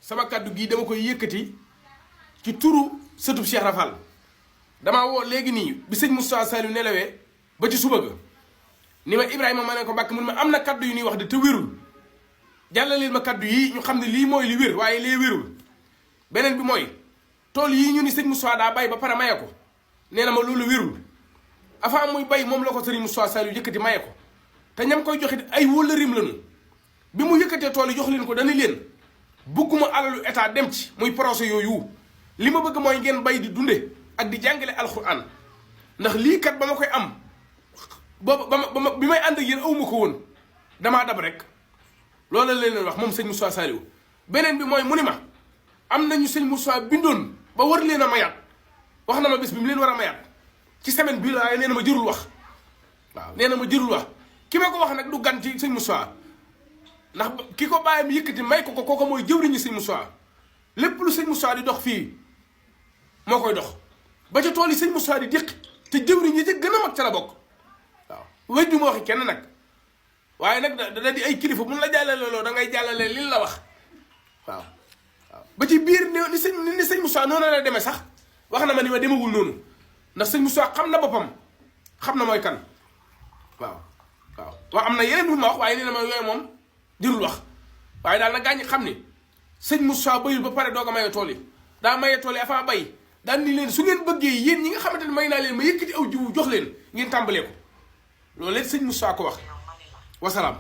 sama kaddu gii dama koy yëkkati ci turu sëtub Cheikh Rafal damaa woo léegi nii bi sëñ Moustapha Saliou nelawee ba ci suba ga ni ma Ibrahima ma ne ko Mbàkke mun ma am na kaddu yu ñuy wax de te wérul jàllaleel ma kaddu yii ñu xam ne lii mooy li wér waaye lee wérul beneen bi mooy tool yii ñu ni sëñ Moustapha daa bay ba pare maye ko nee na ma loolu wérul avant muy bay moom la ko sëriñ Moustapha Saliou yëkkati maye ko te ñam koy joxe ay wóllërim lañu bi mu yëkkatee tool yi jox leen ko dana leen bëgguma alalu état dem ci muy projet yooyu li ma bëgg mooy ngeen bay di dunde ak di jàngale alxuraan ndax lii kat ba ma koy am booba bi may ànd ak yéen awuma ko woon damaa dab rek loolu la leen wax moom sëñ Moustapha Saliou beneen bi mooy mu ni ma am nañu sëñ Moustapha bindoon ba war leen a mayaat wax na ma bés bi mu leen war a mayaat ci semaine bii la nee na ma jërul wax waaw nee na ma jërul wax ki ma ko wax nag du gan ci sëñ Moustapha ndax ki ko bàyyam yëkkati may ko kooku mooy jëwriñu sëñ Moustapha lépp lu sëñ Moustapha di dox fii moo koy dox ba ca tool yi sëñ Moustapha di déq te jëwriñ yi ca gën a mag ca la bokk waaw wéjju ma waxi kenn nag waaye nag da di ay kilifa mun la jàllale loolu da ngay jàllale li la wax waaw ba ci biir ni sëñ Moustapha noonu la demee sax wax na ma ni ma demagul noonu ndax sëñ Moustapha xam na boppam xam na mooy kan waaw am na yeneen yu ma wax waaye nee na ma yooyu moom jërul wax waaye daal na gaañ xam ni sëñ Moustapha bayul ba pare doog a maye tool yi daa maye tool yi afa bay daan ni leen su ngeen bëggee yéen ñi nga xamante ne may naa leen ma yëkkati aw jiwu jox leen ngeen tàmbalee ko loolu leen sëñ Moustapha ko wax wasalaam